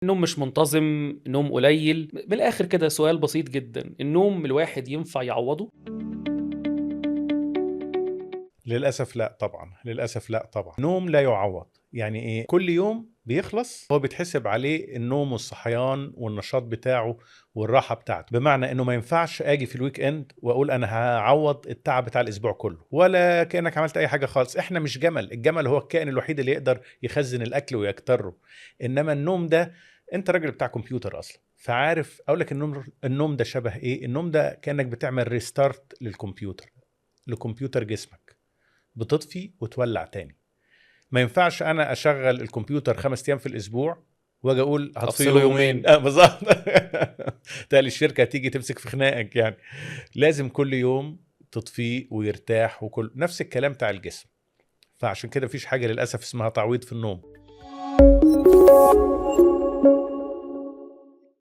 النوم مش منتظم، نوم قليل. من الاخر كده سؤال بسيط جدا، النوم الواحد ينفع يعوضه؟ للاسف لا طبعا، للاسف لا طبعا. نوم لا يعوض. يعني ايه؟ كل يوم بيخلص هو بيتحسب عليه النوم والصحيان والنشاط بتاعه والراحة بتاعته. بمعنى انه ما ينفعش اجي في ال weekend واقول انا هعوض التعب بتاع الاسبوع كله، ولا كانك عملت اي حاجة خالص. احنا مش جمل، الجمل هو الكائن الوحيد اللي يقدر يخزن الاكل ويكتره. انما النوم ده، انت راجل بتاع كمبيوتر اصلا، فعارف اقول لك النوم ده شبه ايه. النوم ده كانك بتعمل restart للكمبيوتر، لكمبيوتر جسمك، بتطفي وتولع تاني. ما ينفعش انا اشغل الكمبيوتر 5 ايام في الاسبوع واجي اقول هطفيه أفصله يومين. يومين. اه بالظبط. تالي الشركة تيجي تمسك في خناقك. يعني لازم كل يوم تطفيه ويرتاح، وكل نفس الكلام بتاع الجسم. فعشان كده مفيش حاجة للاسف اسمها تعويض في النوم.